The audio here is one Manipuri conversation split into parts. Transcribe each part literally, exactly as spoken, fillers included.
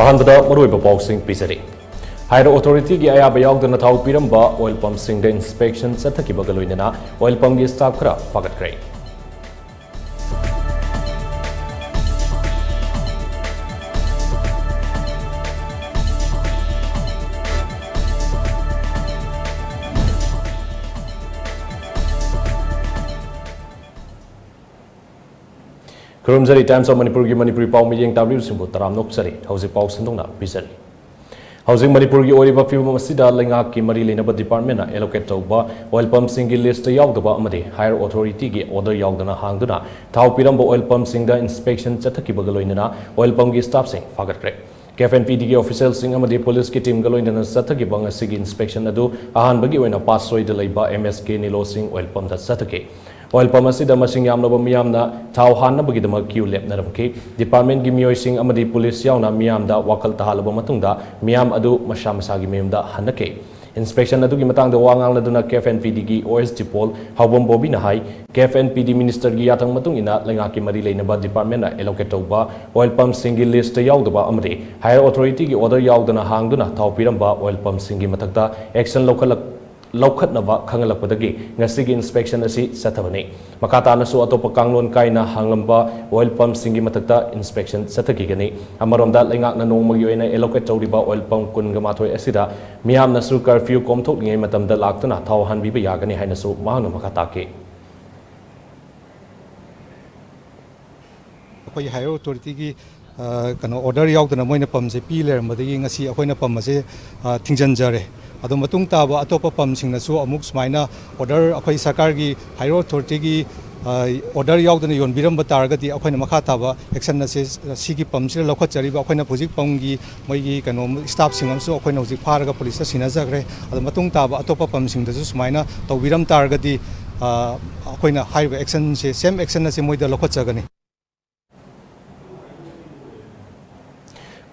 ꯑꯍꯥꯟꯕꯗ ꯃꯔꯨꯑꯣꯏꯕ ꯄꯥꯎꯁꯤꯡ ꯄꯤꯖꯔꯤ꯫ Higher Authority ꯒꯤ ꯑꯌꯥꯕ ꯌꯥꯎꯗꯅ ꯊꯥꯎ ꯄꯤꯔꯝꯕ oil pump ꯁꯤꯡꯗ inspection ꯆꯠꯊꯈꯤꯕꯒ ꯂꯣꯏꯅꯅ oil pump ꯒꯤ staff ꯈꯔ ꯐꯥꯒꯠꯈ꯭ꯔꯦ꯫ ꯈꯨꯔꯨꯝꯖꯔꯤ꯫ Times of Manipur ꯒꯤ ꯃꯅꯤꯄꯨꯔꯤ ꯄꯥꯎ ꯃꯤꯠꯌꯦꯡ ꯇꯥꯕꯤꯔꯤꯕꯁꯤꯡꯕꯨ ꯇꯔꯥꯝꯅ ꯑꯣꯛꯆꯔꯤ꯫ ꯍꯧꯖꯤꯛ ꯄꯥꯎ ꯁꯟꯗꯣꯛꯅ ꯄꯤꯖꯔꯤ꯫ ꯍꯧꯖꯤꯛ ꯃꯅꯤꯄꯨꯔꯒꯤ ꯑꯣꯏꯔꯤꯕ ꯐꯤꯕꯝ ꯑꯁꯤꯗ ꯂꯩꯉꯥꯛꯀꯤ ꯃꯔꯤ ꯂꯩꯅꯕ department ꯅ allocate ꯇꯧꯕ oil pump ꯁꯤꯡꯒꯤ list ꯌꯥꯎꯗꯕ ꯑꯃꯗꯤ higher authority ꯒꯤ order ꯌꯥꯎꯗꯅ ꯍꯥꯡꯗꯨꯅ ꯊꯥꯎ ꯄꯤꯔꯝꯕ oil pump ꯁꯤꯡꯗ inspection ꯆꯠꯊꯈꯤꯕꯒ ꯂꯣꯏꯅꯅ oil pump ꯒꯤ staff ꯁꯤꯡ ꯐꯥꯒꯠꯈ꯭ꯔꯦ꯫ ꯀꯦ ꯑꯦꯐ ꯑꯦꯟ ꯄꯤ ꯗꯤ ꯒꯤ official ꯁꯤꯡ ꯑꯃꯗꯤ police ꯀꯤ team ꯒ ꯂꯣꯏꯅꯅ ꯆꯠꯊꯈꯤꯕ ꯉꯁꯤꯒꯤ inspection ꯑꯗꯨ ꯑꯍꯥꯟꯕꯒꯤ ꯑꯣꯏꯅ ꯄꯥꯠꯁꯣꯏꯗ ꯂꯩꯕ ꯑꯦꯝ ꯑꯦꯁ ꯀꯦ ꯅꯤꯂꯣ ꯁꯤꯡ oil pump ꯗ ꯆꯠꯊꯈꯤ꯫ Oil pump ꯑꯁꯤꯗ ꯃꯁꯤꯡ ꯌꯥꯝꯂꯕ ꯃꯤꯌꯥꯝꯅ ꯊꯥꯎ ꯍꯥꯟꯅꯕꯒꯤꯗꯃꯛ queue ꯂꯦꯞꯅꯔꯝꯈꯤ꯫ Department ꯀꯤ ꯃꯤꯑꯣꯏꯁꯤꯡ ꯑꯃꯗꯤ police ꯌꯥꯎꯅ ꯃꯤꯌꯥꯝꯗ ꯋꯥꯈꯜ ꯇꯥꯍꯜꯂꯕ ꯃꯇꯨꯡꯗ ꯃꯤꯌꯥꯝ ꯑꯗꯨ ꯃꯁꯥ ꯃꯁꯥꯒꯤ ꯃꯌꯨꯝꯗ ꯍꯟꯅꯈꯤ꯫ Inspection ꯑꯗꯨꯒꯤ ꯃꯇꯥꯡꯗ ꯋꯥ ꯉꯥꯡꯂꯗꯨꯅ ꯀꯦ ꯑꯦꯐ ꯑꯦꯟ ꯄꯤ ꯗꯤ ꯒꯤ ꯑꯣ ꯑꯦꯁ ꯗꯤ ꯄꯣꯜ ꯍꯥꯎꯕꯝ ꯕꯣꯕꯤꯅ ꯍꯥꯏ, ꯀꯦ ꯑꯦꯐ ꯑꯦꯟ ꯄꯤ ꯗꯤ minister ꯒꯤ ꯌꯥꯊꯪ ꯃꯇꯨꯡ ꯏꯟꯅ ꯂꯩꯉꯥꯛꯀꯤ ꯃꯔꯤ ꯂꯩꯅꯕ department ꯅ allocate ꯇꯧꯕ oil pump ꯁꯤꯡꯒꯤ list ꯌꯥꯎꯗꯕ ꯑꯃꯗꯤ higher authority ꯒꯤ order ꯌꯥꯎꯗꯅ ꯍꯥꯡꯗꯨꯅ ꯊꯥꯎ ꯄꯤꯔꯝꯕ oil pump ꯁꯤꯡꯒꯤ ꯃꯊꯛꯇ action ꯂꯧꯈꯠꯂꯛ-, ꯂꯧꯈꯠꯅꯕ ꯈꯪꯍꯜꯂꯛꯄꯗꯒꯤ ꯉꯁꯤꯒꯤ inspection ꯑꯁꯤ ꯆꯠꯊꯕꯅꯤ꯫ ꯃꯈꯥ ꯇꯥꯅꯁꯨ ꯑꯇꯣꯞꯄ ꯀꯥꯡꯂꯣꯟ ꯀꯥꯏꯅ ꯍꯥꯡꯂꯝꯕ oil pump ꯁꯤꯡꯒꯤ ꯃꯊꯛꯇ inspection ꯆꯠꯊꯈꯤꯒꯅꯤ꯫ ꯑꯃꯔꯣꯝꯗ ꯂꯩꯉꯥꯛꯅ ꯅꯣꯡꯃꯒꯤ ꯑꯣꯏꯅ allocate ꯇꯧꯔꯤꯕ oil pump ꯀꯨꯟꯒ ꯃꯥꯊꯣꯏ ꯑꯁꯤꯗ ꯃꯤꯌꯥꯝꯅꯁꯨ curfew ꯀꯣꯝꯊꯣꯛꯂꯤꯉꯩ ꯃꯇꯝꯗ ꯂꯥꯛꯇꯨꯅ ꯊꯥꯎ ꯍꯥꯟꯕꯤꯕ ꯌꯥꯒꯅꯤ ꯍꯥꯏꯅꯁꯨ ꯃꯍꯥꯛꯅ ꯃꯈꯥ ꯇꯥꯈꯤ꯫ ꯑꯩꯈꯣꯏꯒꯤ higher authority ꯒꯤ, ꯑ, ꯀꯩꯅꯣ, order ꯌꯥꯎꯗꯅ ꯃꯣꯏꯅ pump ꯁꯦ ꯄꯤ ꯂꯩꯔꯝꯕꯗꯒꯤ ꯉꯁꯤ ꯑꯩꯈꯣꯏꯅ pump ꯑꯁꯦ, ꯑ, ꯊꯤꯡꯖꯤꯟꯖꯔꯦ꯫ ꯑꯗꯣ ꯃꯇꯨꯡ ꯇꯥꯕ ꯑꯇꯣꯞꯄ pump ꯁꯤꯡꯅꯁꯨ ꯑꯃꯨꯛ ꯁꯨꯃꯥꯏꯅ order, ꯑꯩꯈꯣꯏ ꯁꯔꯀꯥꯔꯒꯤ higher authority ꯒꯤ, ꯑ, order ꯌꯥꯎꯗꯅ ꯌꯣꯟꯕꯤꯔꯝꯕ ꯇꯥꯔꯒꯗꯤ ꯑꯩꯈꯣꯏꯅ ꯃꯈꯥ ꯇꯥꯕ action ꯑꯁꯦ ꯁꯤꯒꯤ pump ꯁꯤꯗ ꯂꯧꯈꯠꯆꯔꯤꯕ ꯑꯩꯈꯣꯏꯅ ꯍꯧꯖꯤꯛ pump ꯒꯤ ꯃꯣꯏꯒꯤ ꯀꯩꯅꯣ staff ꯁꯤꯡ ꯑꯃꯁꯨ ꯑꯩꯈꯣꯏꯅ ꯍꯧꯖꯤꯛ ꯐꯥꯔꯒ police ꯇ ꯁꯤꯟꯅꯖꯈ꯭ꯔꯦ꯫ ꯑꯗꯣ ꯃꯇꯨꯡ ꯇꯥꯕ ꯑꯇꯣꯞꯄ pump ꯁꯤꯡꯗꯁꯨ ꯁꯨꯃꯥꯏꯅ ꯇꯧꯕꯤꯔꯝ ꯇꯥꯔꯒꯗꯤ, ꯑ, ꯑꯩꯈꯣꯏꯅ ꯍꯥꯏꯔꯤꯕ action ꯁꯦ, same action ꯑꯁꯦ ꯃꯣꯏꯗ ꯂꯧꯈꯠꯆꯒꯅꯤ꯫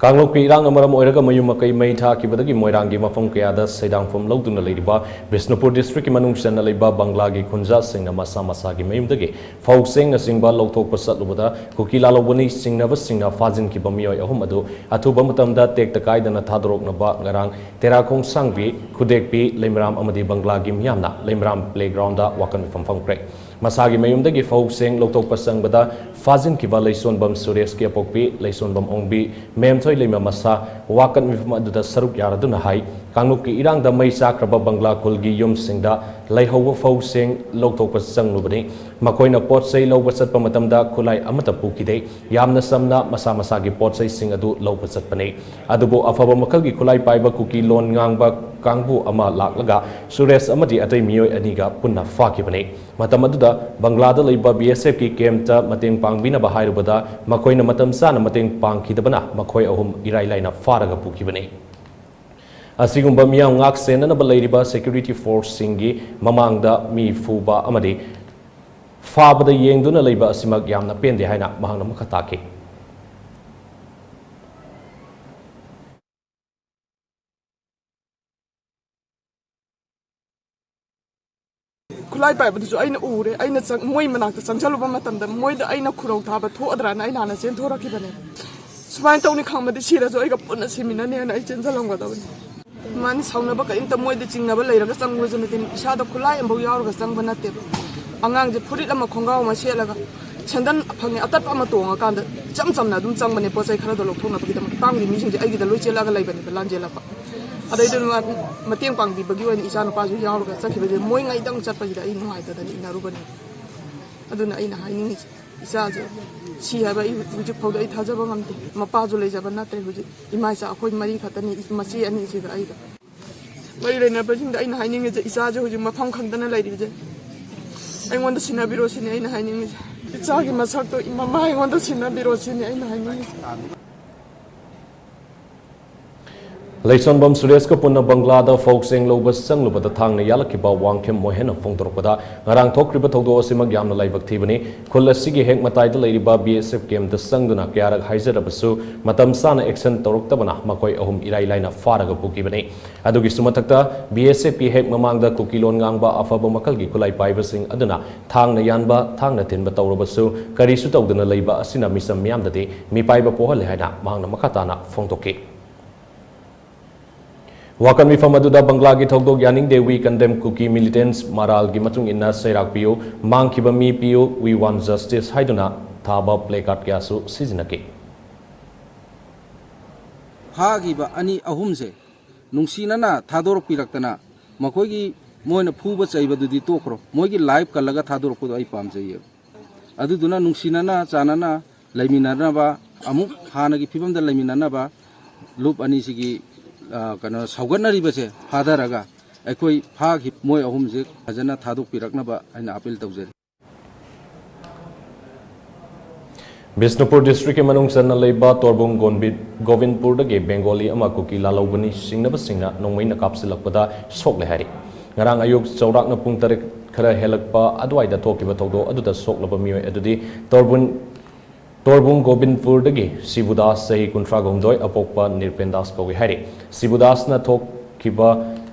ꯀꯥꯡꯂꯨꯞꯀꯤ ꯏꯔꯥꯡꯅ ꯃꯔꯝ ꯑꯣꯏꯔꯒ ꯃꯌꯨꯝ ꯃꯀꯩ ꯃꯩ ꯊꯥꯈꯤꯕꯗꯒꯤ ꯃꯣꯏꯔꯥꯡꯒꯤ ꯃꯐꯝ ꯀꯌꯥꯗ ꯁꯩꯗꯥꯡꯐꯝ ꯂꯧꯗꯨꯅ ꯂꯩꯔꯤꯕ ꯕꯤꯁꯅꯨꯄꯨꯔ ꯗꯤꯁꯇ꯭ꯔꯤꯛꯀꯤ ꯃꯅꯨꯡ ꯆꯟꯅ ꯂꯩꯕ ꯕꯪꯒ꯭ꯂꯥꯒꯤ ꯈꯨꯟꯖꯥꯁꯤꯡꯅ ꯃꯁꯥ ꯃꯁꯥꯒꯤ ꯃꯌꯨꯝꯗꯒꯤ ꯐꯧ ꯆꯦꯡꯅꯆꯤꯡꯕ ꯂꯧꯊꯣꯛꯄ ꯆꯠꯂꯨꯕꯗ ꯀꯨꯀꯤ ꯂꯥꯂꯧꯕꯅꯤ ꯆꯤꯡꯅꯕꯁꯤꯡꯅ ꯐꯥꯖꯤꯟꯈꯤꯕ ꯃꯤꯑꯣꯏ ꯑꯍꯨꯝ ꯑꯗꯨ ꯑꯊꯨꯕ ꯃꯇꯝꯗ ꯇꯦꯛꯇ ꯀꯥꯏꯗꯅ ꯊꯥꯗꯣꯔꯛꯅꯕ ꯉꯔꯥꯡ ꯇꯦꯔꯥꯈꯣꯡꯁꯥꯡꯕꯤ, ꯈꯨꯗꯦꯛꯄꯤ, ꯂꯩꯃꯔꯥꯝ ꯑꯃꯗꯤ ꯕꯪꯒ꯭ꯂꯥꯒꯤ ꯃꯤꯌꯥꯝꯅ ꯂꯩꯃꯔꯥꯝ ꯄ꯭ꯂꯦꯒ꯭ꯔꯥꯎꯟꯗ ꯋꯥꯀꯠ ꯃꯤꯐꯝ ꯐꯝꯈ꯭ꯔꯦ꯫ ꯃꯁꯥꯒꯤ ꯃꯌꯨꯝꯗꯒꯤ ꯐꯧ ꯆꯦꯡ ꯂꯧꯊꯣꯛꯄ ꯆꯪꯕꯗ ꯐꯥꯖꯤꯟꯈꯤꯕ ꯂꯩꯁꯣꯟꯕꯝ ꯁꯨꯔꯦꯁꯀꯤ ꯑꯄꯣꯛꯄꯤ, ꯂꯩꯁꯣꯟꯕꯝ ꯑꯣꯡꯕꯤ, ꯃꯦꯝꯊꯣꯏ ꯂꯩꯃ ꯃꯁꯥ ꯋꯥꯀꯠ ꯃꯤꯐꯝ ꯑꯗꯨꯗ ꯁꯔꯨꯛ ꯌꯥꯔꯗꯨꯅ ꯍꯥꯏ, ꯀꯥꯡꯂꯨꯞꯀꯤ ꯏꯔꯥꯡꯗ ꯃꯩ ꯆꯥꯛꯈ꯭ꯔꯕ ꯕꯪꯒ꯭ꯂꯥ ꯈꯨꯜꯒꯤ ꯌꯨꯝꯁꯤꯡꯗ ꯂꯩꯍꯧꯕ ꯐꯧ ꯆꯦꯡ ꯂꯧꯊꯣꯛꯄ ꯆꯪꯂꯨꯕꯅꯤ꯫ ꯃꯈꯣꯏꯅ ꯄꯣꯠ ꯆꯩ ꯂꯧꯕ ꯆꯠꯄ ꯃꯇꯝꯗ ꯈꯨꯠꯂꯥꯏ ꯑꯃꯠꯇ ꯄꯨꯈꯤꯗꯦ꯫ ꯌꯥꯝꯅ ꯆꯝꯅ ꯃꯁꯥ ꯃꯁꯥꯒꯤ ꯄꯣꯠ ꯆꯩꯁꯤꯡ ꯑꯗꯨ ꯂꯧꯕ ꯆꯠꯄꯅꯤ꯫ ꯑꯗꯨꯕꯨ ꯑꯐꯕ ꯃꯈꯜꯒꯤ ꯈꯨꯠꯂꯥꯏ ꯄꯥꯏꯕ ꯀꯨꯀꯤ ꯂꯣꯟ ꯉꯥꯡꯕ ꯀꯥꯡꯕꯨ ꯑꯃ ꯂꯥꯛꯂꯒ ꯁꯨꯔꯦꯁ ꯑꯃꯗꯤ ꯑꯇꯩ ꯃꯤꯑꯣꯏ ꯑꯅꯤꯒ ꯄꯨꯟꯅ ꯐꯥꯈꯤꯕꯅꯤ꯫ ꯃꯇꯝ ꯑꯗꯨꯗ ꯕꯪꯒ꯭ꯂꯥꯗ ꯂꯩꯕ ꯕꯤ ꯑꯦꯁ ꯑꯦꯐꯀꯤ ꯀꯦꯝꯞꯇ ꯃꯇꯦꯡ ꯄꯥꯡꯕꯤꯅꯕ ꯍꯥꯏꯔꯨꯕꯗ ꯃꯈꯣꯏꯅ ꯃꯇꯝ ꯆꯥꯅ ꯃꯇꯦꯡ ꯄꯥꯡꯈꯤꯗꯕꯅ ꯃꯈꯣꯏ ꯑꯍꯨꯝ ꯏꯔꯥꯏ ꯂꯥꯏꯅ ꯐꯥꯔꯒ ꯄꯨꯈꯤꯕꯅꯤ꯫ ꯑꯁꯤꯒꯨꯝꯕ ꯃꯤꯌꯥꯝ ꯉꯥꯛ ꯁꯦꯟꯅꯅꯕ ꯂꯩꯔꯤꯕ ꯁꯦꯀ꯭ꯌꯨꯔꯤꯇꯤ ꯐꯣꯔꯁꯁꯤꯡꯒꯤ ꯃꯃꯥꯡꯗ ꯃꯤ ꯐꯨꯕ ꯑꯃꯗꯤ ꯐꯥꯕꯗ ꯌꯦꯡꯗꯨꯅ ꯂꯩꯕ ꯑꯁꯤꯃꯛ ꯌꯥꯝꯅ ꯄꯦꯟꯗꯦ ꯍꯥꯏꯅ ꯃꯍꯥꯛꯅ ꯃꯈꯥ ꯇꯥꯈꯤ꯫ ꯈꯨꯠꯂꯥꯏ ꯄꯥꯏꯕꯗꯨꯁꯨ ꯑꯩꯅ ꯎꯔꯦ꯫ ꯑꯩꯅ ꯆꯪ-, ꯃꯣꯏ ꯃꯅꯥꯛꯇ ꯆꯪꯁꯤꯜꯂꯨꯕ ꯃꯇꯝꯗ ꯃꯣꯏꯗ ꯑꯩꯅ ꯈꯨꯔꯧ ꯊꯥꯕ ꯊꯣꯛꯑꯗ꯭ꯔꯥꯅ ꯑꯩꯅ ꯍꯥꯟꯅ ꯆꯦꯟꯊꯣꯔꯛꯈꯤꯕꯅꯦ꯫ ꯁꯨꯃꯥꯏꯅ ꯇꯧꯅꯤ ꯈꯪꯕꯗꯤ ꯁꯤꯔꯁꯨ ꯑꯩꯒ ꯄꯨꯟꯅ ꯁꯤꯃꯤꯟꯅꯅꯦꯅ ꯑꯩ ꯆꯦꯟꯁꯤꯜꯂꯝꯒꯗꯕꯅꯤ꯫ ꯃꯥꯅꯤ, ꯁꯥꯎꯅꯕ ꯀꯔꯤꯝꯇ ꯃꯣꯏꯗ ꯆꯤꯡꯅꯕ ꯂꯩꯔꯒ ꯆꯪꯕꯁꯨ ꯅꯠꯇꯦ, ꯏꯁꯥꯗ ꯈꯨꯠꯂꯥꯏ ꯑꯃꯐꯥꯎ ꯌꯥꯎꯔꯒ ꯆꯪꯕ ꯅꯠꯇꯦꯕ꯫ ꯑꯉꯥꯡꯁꯦ ꯐꯨꯔꯤꯠ ꯑꯃ ꯈꯣꯡꯒ꯭ꯔꯥꯎ ꯑꯃ ꯁꯦꯠꯂꯒ ꯁꯦꯟꯗꯟ ꯐꯪꯉꯦ ꯑꯇꯠꯄ ꯑꯃ ꯇꯣꯡꯉꯀꯥꯟꯗ ꯏꯆꯝ ꯆꯝꯅ ꯑꯗꯨꯝ ꯆꯪꯕꯅꯦ, ꯄꯣꯠ ꯆꯩ ꯈꯔꯗꯣ ꯂꯧꯊꯣꯛꯅꯕꯒꯤꯗꯃꯛ꯫ ꯇꯥꯡꯒꯤ ꯃꯤꯁꯤꯡꯁꯦ ꯑꯩꯒꯤꯗ ꯂꯣꯏ ꯆꯦꯜꯂꯛꯑꯒ ꯂꯩꯕꯅꯦꯕ, ꯂꯥꯟꯖꯦꯜꯂꯛꯄ꯫ ꯑꯗꯩꯗ ꯃꯥ ꯃꯇꯦꯡ ꯄꯥꯡꯕꯤꯕꯒꯤ ꯑꯣꯏꯅ ꯏꯆꯥ ꯅꯨꯄꯥꯁꯨ ꯌꯥꯎꯔꯒ ꯆꯠꯈꯤꯕꯁꯦ, ꯃꯣꯏ ꯉꯥꯏꯗꯪ ꯆꯠꯄꯁꯤꯗ ꯑꯩ ꯅꯨꯡꯉꯥꯏꯇꯗꯅ ꯏꯟꯅꯔꯨꯕꯅꯦ꯫ ꯑꯗꯨꯅ ꯑꯩꯅ ꯍꯥꯏꯅꯤꯡꯉꯤꯁꯦ, ꯏꯆꯥꯁꯦ ꯁꯤ ꯍꯥꯏꯕ ꯑꯩ ꯍꯧꯖꯤꯛ ꯐꯥꯎꯗ ꯑꯩ ꯊꯥꯖꯕ ꯉꯝꯗꯦ꯫ ꯃꯄꯥꯁꯨ ꯂꯩꯖꯕ ꯅꯠꯇ꯭ꯔꯦ ꯍꯧꯖꯤꯛ꯫ ꯏꯃꯥ ꯏꯆꯥ ꯑꯩꯈꯣꯏ ꯃꯔꯤ ꯈꯛꯇꯅꯤ, ꯃꯆꯦ ꯑꯅꯤꯁꯤꯒ ꯑꯩꯒ꯫ ꯃꯔꯤ ꯂꯩꯅꯕꯁꯤꯡꯗ ꯑꯩꯅ ꯍꯥꯏꯅꯤꯡꯉꯤꯁꯦ, ꯏꯆꯥꯁꯦ ꯍꯧꯖꯤꯛ ꯃꯐꯝ ꯈꯪꯗꯅ ꯂꯩꯔꯤꯕꯁꯦ ꯑꯩꯉꯣꯟꯗ ꯁꯤꯟꯅꯕꯤꯔꯣ ꯁꯤꯅꯤ ꯑꯩꯅ ꯍꯥꯏꯅꯤꯡꯉꯤꯁꯦ꯫ ꯏꯆꯥꯒꯤ ꯃꯁꯛꯇꯣ ꯃꯃꯥ ꯑꯩꯉꯣꯟꯗ ꯁꯤꯟꯅꯕꯤꯔꯣ ꯁꯤꯅꯤ ꯑꯩꯅ ꯍꯥꯏꯅꯤꯡꯉꯤꯁꯦ꯫ ꯂꯩꯁꯣꯟꯕꯝ ꯁꯨꯔꯦꯁꯀ ꯄꯨꯟꯅ ꯕꯪꯒ꯭ꯂꯥꯗ ꯐꯧ ꯆꯦꯡ ꯂꯧꯕ ꯆꯪꯂꯨꯕꯗ ꯊꯥꯡꯅ ꯌꯥꯜꯂꯛꯈꯤꯕ ꯋꯥꯡꯈꯦꯝ ꯃꯣꯍꯦꯟꯅ ꯐꯣꯡꯗꯣꯔꯛꯄꯗ, ꯉꯔꯥꯡ ꯊꯣꯛꯈ꯭ꯔꯤꯕ ꯊꯧꯗꯣꯛ ꯑꯁꯤꯃꯛ ꯌꯥꯝꯅ ꯂꯥꯏꯕꯛ ꯊꯤꯕꯅꯤ꯫ ꯈꯨꯜ ꯑꯁꯤꯒꯤ ꯍꯦꯛ ꯃꯇꯥꯏꯗ ꯂꯩꯔꯤꯕ B S F camp ꯇ ꯆꯪꯗꯨꯅ ꯀꯌꯥꯔꯛ ꯍꯥꯏꯖꯔꯕꯁꯨ, ꯃꯇꯝ ꯆꯥꯅ action ꯇꯧꯔꯛꯇꯕꯅ ꯃꯈꯣꯏ ꯑꯍꯨꯝ ꯏꯔꯥꯏ ꯂꯥꯏꯅ ꯐꯥꯔꯒ ꯄꯨꯈꯤꯕꯅꯤ꯫ ꯑꯗꯨꯒꯤꯁꯨ ꯃꯊꯛꯇ, B S F ꯀꯤ ꯍꯦꯛ ꯃꯃꯥꯡꯗ ꯀꯨꯀꯤ ꯂꯣꯟ ꯉꯥꯡꯕ ꯑꯐꯕ ꯃꯈꯜꯒꯤ ꯈꯨꯠꯂꯥꯏ ꯄꯥꯏꯕꯁꯤꯡ ꯑꯗꯨꯅ ꯊꯥꯡꯅ ꯌꯥꯟꯕ, ꯊꯥꯡꯅ ꯊꯤꯟꯕ ꯇꯧꯔꯕꯁꯨ, ꯀꯔꯤꯁꯨ ꯇꯧꯗꯅ ꯂꯩꯕ ꯑꯁꯤꯅ ꯃꯤꯆꯝ ꯃꯤꯌꯥꯝꯗꯗꯤ ꯃꯤꯄꯥꯏꯕ ꯄꯣꯛꯍꯜꯂꯦ ꯍꯥꯏꯅ ꯃꯍꯥꯛꯅ ꯃꯈꯥ ꯇꯥꯅ ꯐꯣꯡꯗꯣꯛꯈꯤ꯫ ꯋꯥꯀꯠ ꯃꯤꯐꯝ ꯑꯗꯨꯗ ꯕꯪꯒ꯭ꯂꯥꯒꯤ ꯊꯧꯗꯣꯛ ꯌꯥꯅꯤꯡꯗꯦ, "We condemn Kuki militants," ꯃꯔꯥꯜꯒꯤ ꯃꯇꯨꯡ ꯏꯟꯅ ꯆꯩꯔꯥꯛ ꯄꯤꯌꯨ, "ꯃꯥꯡꯈꯤꯕ ꯃꯤ ꯄꯤꯌꯨ," "We want justice" ꯍꯥꯏꯗꯨꯅ ꯊꯥꯕ placard ꯀꯌꯥꯁꯨ ꯁꯤꯖꯤꯟꯅꯈꯤ꯫ ꯐꯥꯈꯤꯕ ꯑꯅꯤ ꯑꯍꯨꯝꯁꯦ ꯅꯨꯡꯁꯤꯅꯅ ꯊꯥꯗꯣꯔꯛꯄꯤꯔꯛꯇꯅ, ꯃꯈꯣꯏꯒꯤ ꯃꯣꯏꯅ ꯐꯨꯕ ꯆꯩꯕꯗꯨꯗꯤ ꯇꯣꯛꯈ꯭ꯔꯣ, ꯃꯣꯏꯒꯤ life ꯀꯜꯂꯒ ꯊꯥꯗꯣꯔꯛꯄꯗꯣ ꯑꯩ ꯄꯥꯝꯖꯩꯌꯦꯕ꯫ ꯑꯗꯨꯗꯨꯅ ꯅꯨꯡꯁꯤꯅꯅ ꯆꯥꯟꯅꯅ ꯂꯩꯃꯤꯟꯅꯅꯕ, ꯑꯃꯨꯛ ꯍꯥꯟꯅꯒꯤ ꯐꯤꯕꯝꯗ ꯂꯩꯃꯤꯟꯅꯅꯕ ꯂꯨꯞ ꯑꯅꯤꯁꯤꯒꯤ, ꯑ, ꯀꯩꯅꯣ, ꯁꯧꯒꯠꯅꯔꯤꯕꯁꯦ ꯐꯥꯊꯔꯒ ꯑꯩꯈꯣꯏ ꯐꯥꯈꯤꯕ ꯃꯣꯏ ꯑꯍꯨꯝꯁꯦ ꯐꯖꯅ ꯊꯥꯗꯣꯛꯄꯤꯔꯛꯅꯕ ꯑꯩꯅ appeal ꯇꯧꯖꯔꯤ꯫ ꯕꯤꯁꯅꯨꯄꯨꯔ district ꯀꯤ ꯃꯅꯨꯡ ꯆꯟꯅ ꯂꯩꯕ ꯇꯣꯔꯕꯨꯡ ꯒꯣꯟꯕꯤ-, ꯒꯣꯕꯤꯟꯄꯨꯔꯗꯒꯤ ꯕꯦꯡꯒꯣꯂꯤ ꯑꯃ ꯀꯨꯀꯤ ꯂꯥꯜꯍꯧꯕꯅꯤ ꯁꯤꯡꯅꯕꯁꯤꯡꯅ ꯅꯣꯡꯃꯩꯅ ꯀꯥꯞꯁꯤꯜꯂꯛꯄꯗ ꯁꯣꯛꯂꯦ ꯍꯥꯏꯔꯤ꯫ ꯉꯔꯥꯡ ꯑꯌꯨꯛ ꯆꯥꯎꯔꯥꯛꯅ ꯄꯨꯡ ꯇꯔꯦꯠ ꯈꯔ ꯍꯦꯜꯂꯛꯄ ꯑꯗꯨꯋꯥꯏꯗ ꯊꯣꯛꯈꯤꯕ ꯊꯧꯗꯣꯛ ꯑꯗꯨꯗ ꯁꯣꯛꯂꯕ ꯃꯤꯑꯣꯏ ꯑꯗꯨꯗꯤ ꯇꯣꯔꯕꯨꯟ, ꯇꯣꯔꯕꯨꯡ ꯒꯣꯕꯤꯟꯄꯨꯔꯗꯒꯤ ꯁꯤꯕꯨꯗꯥꯁ, ꯆꯍꯤ ꯀꯨꯟꯊ꯭ꯔꯥ ꯍꯨꯝꯗꯣꯏ, ꯑꯄꯣꯛꯄ ꯅꯤꯔꯄꯦꯟꯗꯥꯁ ꯀꯧꯏ ꯍꯥꯏꯔꯤ꯫ ꯁꯤꯕꯨꯗꯥꯁꯅ ꯊꯣꯛꯈꯤꯕ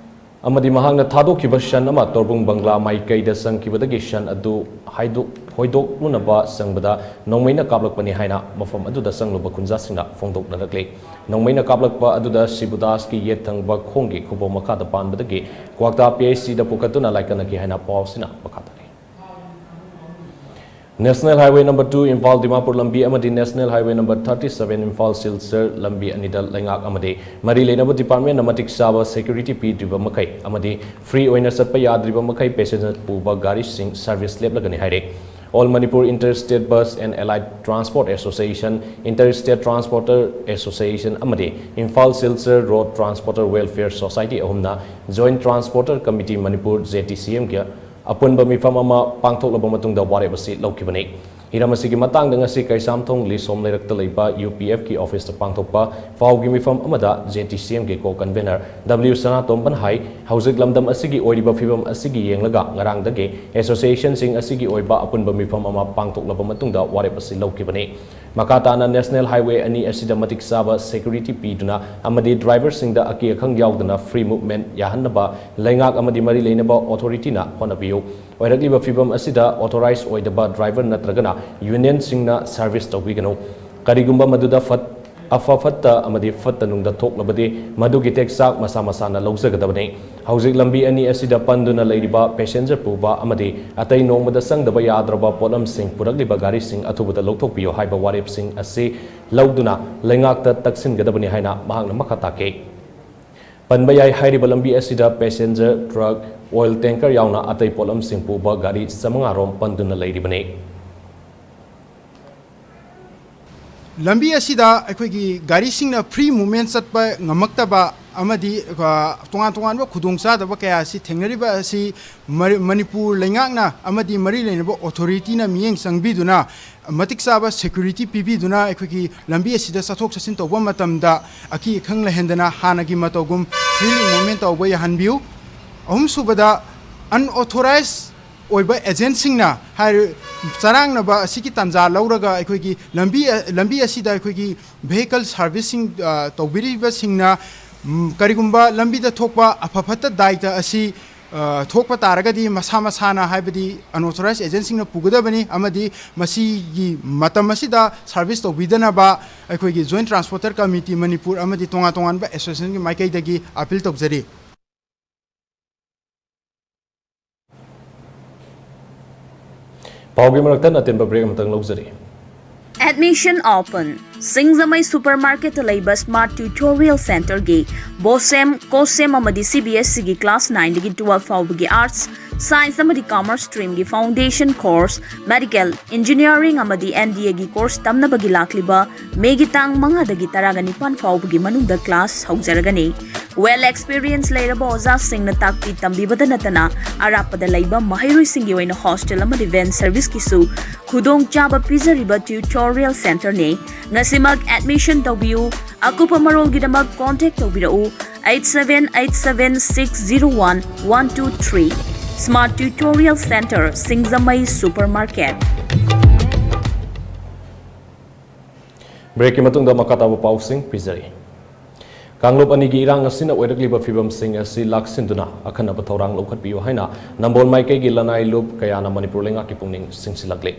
ꯑꯃꯗꯤ ꯃꯍꯥꯛꯅ ꯊꯥꯗꯣꯛꯈꯤꯕ ꯁꯟ ꯑꯃ ꯇꯣꯔꯕꯨꯡ ꯕꯪꯒ꯭ꯂꯥ ꯃꯥꯏꯀꯩꯗ ꯆꯪꯈꯤꯕꯗꯒꯤ ꯁꯟ ꯑꯗꯨ ꯍꯥꯏꯗꯣꯛ-, ꯍꯣꯏꯗꯣꯛꯂꯨꯅꯕ ꯆꯪꯕꯗ ꯅꯣꯡꯃꯩꯅ ꯀꯥꯞꯂꯛꯄꯅꯤ ꯍꯥꯏꯅ ꯃꯐꯝ ꯑꯗꯨꯗ ꯆꯪꯂꯨꯕ ꯈꯨꯟꯖꯥꯁꯤꯡꯅ ꯐꯣꯡꯗꯣꯛꯅꯔꯛꯂꯤ꯫ ꯅꯣꯡꯃꯩꯅ ꯀꯥꯞꯂꯛꯄ ꯑꯗꯨꯗ ꯁꯤꯕꯨꯗꯥꯁꯀꯤ ꯌꯦꯠ ꯊꯪꯕ ꯈꯣꯡꯒꯤ ꯈꯨꯕꯣꯝ ꯃꯈꯥꯗ ꯄꯥꯟꯕꯗꯒꯤ ꯀ꯭ꯋꯥꯛꯇꯥ P H C ꯗ ꯄꯨꯈꯠꯇꯨꯅ ꯂꯥꯏꯀꯠꯅꯈꯤ ꯍꯥꯏꯅ ꯄꯥꯎ ꯑꯁꯤꯅ ꯃꯈꯥ ꯇꯥꯔꯤ꯫ National Highway number two Imphal Dimapur ꯂꯝꯕꯤ ꯑꯃꯗꯤ National Highway number thirty seven Imphal Silchar ꯂꯝꯕꯤ ꯑꯅꯤꯗ ꯂꯩꯉꯥꯛ ꯑꯃꯗꯤ ꯃꯔꯤ ꯂꯩꯅꯕ department ꯅ ꯃꯇꯤꯛ ꯆꯥꯕ security ꯄꯤꯗ꯭ꯔꯤꯕ ꯃꯈꯩ ꯑꯃꯗꯤ free ꯑꯣꯏꯅ ꯆꯠꯄ ꯌꯥꯗ꯭ꯔꯤꯕ ꯃꯈꯩ passenger ꯄꯨꯕ ꯒꯥꯔꯤꯁꯤꯡ service ꯂꯦꯞꯂꯒꯅꯤ ꯍꯥꯏꯔꯦ꯫ All Manipur Inter-State Bus and Allied Transport Association, Inter-State Transporter Association ꯑꯃꯗꯤ Imphal Silchar Road Transporter Welfare Society ꯑꯍꯨꯝꯅ Joint Transporter Committee Manipur, J T C M ꯒꯤ ꯑꯄꯨꯟꯕ ꯃꯤꯐꯝ ꯑꯃ ꯄꯥꯡꯊꯣꯛꯂꯕ ꯃꯇꯨꯡꯗ ꯋꯥꯔꯦꯞ ꯑꯁꯤ ꯂꯧꯈꯤꯕꯅꯤ꯫ ꯍꯤꯔꯝ ꯑꯁꯤꯒꯤ ꯃꯇꯥꯡꯗ ꯉꯁꯤ ꯀꯩꯁꯥꯝꯊꯣꯡ ꯂꯤꯁꯣꯝ ꯂꯩꯔꯛꯇ ꯂꯩꯕ UPFꯀꯤ officeꯇ ꯄꯥꯡꯊꯣꯛꯄ ꯄꯥꯎꯒꯤ ꯃꯤꯐꯝ ꯑꯃꯗ ZTCMꯒꯤ co-convener W ꯁꯅꯥꯇꯣꯝꯕꯅ ꯍꯥꯏ, ꯍꯧꯖꯤꯛ ꯂꯝꯗꯝ ꯑꯁꯤꯒꯤ ꯑꯣꯏꯔꯤꯕ ꯐꯤꯕꯝ ꯑꯁꯤꯒꯤ ꯌꯦꯡꯂꯒ ꯉꯔꯥꯡꯗꯒꯤ associationꯁꯤꯡ ꯑꯁꯤꯒꯤ ꯑꯣꯏꯕ ꯑꯄꯨꯟꯕ ꯃꯤꯐꯝ ꯑꯃ ꯄꯥꯡꯊꯣꯛꯂꯕ ꯃꯇꯨꯡꯗ ꯋꯥꯔꯦꯞ ꯑꯁꯤ ꯂꯧꯈꯤꯕꯅꯤ꯫ ꯃꯈꯥ ꯇꯥꯅ National Highway ꯑꯅꯤ ꯑꯁꯤꯗ ꯃꯇꯤꯛ ꯆꯥꯕ security ꯄꯤꯗꯨꯅ ꯑꯃꯗꯤ driverꯁꯤꯡꯗ ꯑꯀꯤ ꯑꯈꯪ ꯌꯥꯎꯗꯅ free movement ꯌꯥꯍꯟꯅꯕ ꯂꯩꯉꯥꯛ ꯑꯃꯗꯤ ꯃꯔꯤ ꯂꯩꯅꯕ authorityꯅ ꯍꯣꯠꯅꯕꯤꯌꯨ꯫ ꯑꯣꯏꯔꯛꯂꯤꯕ ꯐꯤꯕꯝ ꯑꯁꯤꯗ authorized ꯑꯣꯏꯗꯕ driver ꯅꯠꯇ꯭ꯔꯒꯅ unionꯁꯤꯡꯅ service ꯇꯧꯕꯤꯒꯅꯨ꯫ ꯀꯔꯤꯒꯨꯝꯕ ꯃꯗꯨꯗ ꯐꯠ-, ꯑꯐ ꯐꯠꯇ ꯑꯃꯗꯤ ꯐꯠꯇ ꯅꯨꯡꯗ ꯊꯣꯛꯂꯕꯗꯤ ꯃꯗꯨꯒꯤ ꯇꯦꯛꯆꯥꯛ ꯃꯁꯥ ꯃꯁꯥꯅ ꯂꯧꯖꯒꯗꯕꯅꯤ꯫ ꯍꯧꯖꯤꯛ ꯂꯝꯕꯤ ꯑꯅꯤ ꯑꯁꯤꯗ ꯄꯟꯗꯨꯅ ꯂꯩꯔꯤꯕ passenger ꯄꯨꯕ ꯑꯃꯗꯤ ꯑꯇꯩ ꯅꯣꯡꯃꯗ ꯆꯪꯗꯕ ꯌꯥꯗ꯭ꯔꯕ ꯄꯣꯠꯂꯝꯁꯤꯡ ꯄꯨꯔꯛꯂꯤꯕ ꯒꯥꯔꯤꯁꯤꯡ ꯑꯊꯨꯕꯗ ꯂꯧꯊꯣꯛꯄꯤꯌꯨ ꯍꯥꯏꯕ ꯋꯥꯔꯦꯞꯁꯤꯡ ꯑꯁꯤ ꯂꯧꯗꯨꯅ ꯂꯩꯉꯥꯛꯇ ꯇꯛꯁꯤꯟꯒꯗꯕꯅꯤ ꯍꯥꯏꯅ ꯃꯍꯥꯛꯅ ꯃꯈꯥ ꯇꯥꯈꯤ꯫ ꯄꯟꯕ ꯌꯥꯏ, ꯍꯥꯏꯔꯤꯕ ꯂꯝꯕꯤ ꯑꯁꯤꯗ passenger truck, oil tanker ꯌꯥꯎꯅ ꯑꯇꯩ ꯄꯣꯠꯂꯝꯁꯤꯡ ꯄꯨꯕ ꯒꯥꯔꯤ ꯆꯥꯃꯉꯥ ꯔꯣꯝ ꯄꯟꯗꯨꯅ ꯂꯩꯔꯤꯕꯅꯤ꯫ ꯂꯝꯕꯤ ꯑꯁꯤꯗ ꯑꯩꯈꯣꯏꯒꯤ ꯒꯥꯔꯤꯁꯤꯡꯅ free movement ꯆꯠꯄ ꯉꯝꯃꯛꯇꯕ ꯑꯃꯗꯤ, ꯑ, ꯇꯣꯉꯥꯟ ꯇꯣꯉꯥꯟꯕ ꯈꯨꯗꯣꯡꯆꯥꯗꯕ ꯀꯌꯥ ꯑꯁꯤ ꯊꯦꯡꯅꯔꯤꯕ ꯑꯁꯤ ꯃꯔ-, ꯃꯅꯤꯄꯨꯔ ꯂꯩꯉꯥꯛꯅ ꯑꯃꯗꯤ ꯃꯔꯤ ꯂꯩꯅꯕ authorityꯅ ꯃꯤꯠꯌꯦꯡ ꯆꯪꯕꯤꯗꯨꯅ ꯃꯇꯤꯛ ꯆꯥꯕ security ꯄꯤꯕꯤꯗꯨꯅ ꯑꯩꯈꯣꯏꯒꯤ ꯂꯝꯕꯤ ꯑꯁꯤꯗ ꯆꯠꯊꯣꯛ ꯆꯠꯁꯤꯟ ꯇꯧꯕ ꯃꯇꯝꯗ ꯑꯀꯤ ꯑꯈꯪ ꯂꯩꯍꯟꯗꯅ ꯍꯥꯟꯅꯒꯤ ꯃꯇꯧꯒꯨꯝ freely movement ꯇꯧꯕ ꯌꯥꯍꯟꯕꯤꯌꯨ꯫ ꯑꯍꯨꯝꯁꯨꯕꯗ, unauthorized ꯑꯣꯏꯕ agentꯁꯤꯡꯅ ꯍꯥꯏꯔꯤ-, ꯆꯔꯥꯡꯅꯕ ꯑꯁꯤꯒꯤ ꯇꯥꯟꯖꯥ ꯂꯧꯔꯒ ꯑꯩꯈꯣꯏꯒꯤ ꯂꯝꯕꯤ, ꯂꯝꯕꯤ ꯑꯁꯤꯗ ꯑꯩꯈꯣꯏꯒꯤ vehicle serviceꯁꯤꯡ, ꯑ, ꯇꯧꯕꯤꯔꯤꯕꯁꯤꯡꯅ, ꯎꯝ, ꯀꯔꯤꯒꯨꯝꯕ ꯂꯝꯕꯤꯗ ꯊꯣꯛꯄ ꯑꯐ ꯐꯠꯇ ꯗꯥꯏꯇ ꯑꯁꯤ, ꯑ, ꯊꯣꯛꯄ ꯇꯥꯔꯒꯗꯤ ꯃꯁꯥ ꯃꯁꯥꯅ, ꯍꯥꯏꯕꯗꯤ unauthorized agentꯁꯤꯡꯅ ꯄꯨꯒꯗꯕꯅꯤ ꯑꯃꯗꯤ ꯃꯁꯤꯒꯤ ꯃꯇꯝ ꯑꯁꯤꯗ service ꯇꯧꯕꯤꯗꯅꯕ ꯑꯩꯈꯣꯏꯒꯤ Joint Transporter Committee ꯃꯅꯤꯄꯨꯔ ꯑꯃꯗꯤ ꯇꯣꯉꯥꯟ ꯇꯣꯉꯥꯟꯕ associationꯒꯤ ꯃꯥꯏꯀꯩꯗꯒꯤ appeal ꯇꯧꯖꯔꯤ꯫ ꯄꯥꯎꯒꯤ ꯃꯔꯛꯇ ꯑꯇꯦꯟꯕ break ꯑꯃꯇꯪ ꯂꯧꯖꯔꯤ꯫ Admission open꯫ ꯁꯤꯡꯖꯃꯩ supermarketꯇ ꯂꯩꯕ Smart Tutorial Centreꯒꯤ BOSEM, COSEM ꯑꯃꯗꯤ CBSEꯒꯤ class nineꯗꯒꯤ twelve ꯐꯥꯎꯕꯒꯤ arts, science ꯑꯃꯗꯤ commerce streamꯒꯤ foundation course, medical, engineering ꯑꯃꯗꯤ NDAꯒꯤ course ꯇꯝꯅꯕꯒꯤ ꯂꯥꯛꯂꯤꯕ ꯃꯦꯒꯤ ꯇꯥꯡ ꯃꯉꯥꯗꯒꯤ ꯇꯔꯥꯒ ꯅꯤꯄꯥꯟ ꯐꯥꯎꯕꯒꯤ ꯃꯅꯨꯡꯗ class ꯍꯧꯖꯔꯒꯅꯤ꯫ Well experience ꯂꯩꯔꯕ ꯑꯣꯖꯥꯁꯤꯡꯅ ꯇꯥꯛꯄꯤ ꯇꯝꯕꯤꯕꯗ ꯅꯠꯇꯅ ꯑꯔꯥꯞꯄꯗ ꯂꯩꯕ ꯃꯍꯩꯔꯣꯏꯁꯤꯡꯒꯤ ꯑꯣꯏꯅ hostel ꯑꯃꯗꯤ van serviceꯀꯤꯁꯨ ꯈꯨꯗꯣꯡꯆꯥꯕ ꯄꯤꯖꯔꯤꯕ tutorial centreꯅꯤ꯫ ꯉꯁꯤꯃꯛ admission ꯇꯧꯕꯤꯌꯨ꯫ ꯑꯀꯨꯞꯄ ꯃꯔꯣꯜꯒꯤꯗꯃꯛ contact ꯇꯧꯕꯤꯔꯛꯎ eight seven eight seven six zero one one two three꯫ Smart Tutorial Centre, ꯁꯤꯡꯖꯃꯩ Supermarket꯫ Breakꯀꯤ ꯃꯇꯨꯡꯗ ꯃꯈꯥ ꯇꯥꯕ ꯄꯥꯎꯁꯤꯡ ꯄꯤꯖꯔꯤ꯫ ꯀꯥꯡꯂꯨꯞ ꯑꯅꯤꯒꯤ ꯏꯔꯥꯡ ꯑꯁꯤꯅ ꯑꯣꯏꯔꯛꯂꯤꯕ ꯐꯤꯕꯝꯁꯤꯡ ꯑꯁꯤ ꯂꯥꯛꯁꯤꯟꯗꯨꯅ ꯑꯈꯟꯅꯕ ꯊꯧꯔꯥꯡ ꯂꯧꯈꯠꯄꯤꯌꯨ ꯍꯥꯏꯅ ꯅꯝꯕꯣꯜ ꯃꯥꯏꯀꯩꯒꯤ ꯂꯅꯥꯏ ꯂꯨꯞ ꯀꯌꯥꯅ ꯃꯅꯤꯄꯨꯔ ꯂꯩꯉꯥꯛꯀꯤ ꯄꯨꯛꯅꯤꯡ ꯆꯤꯡꯁꯤꯜꯂꯛꯂꯤ꯫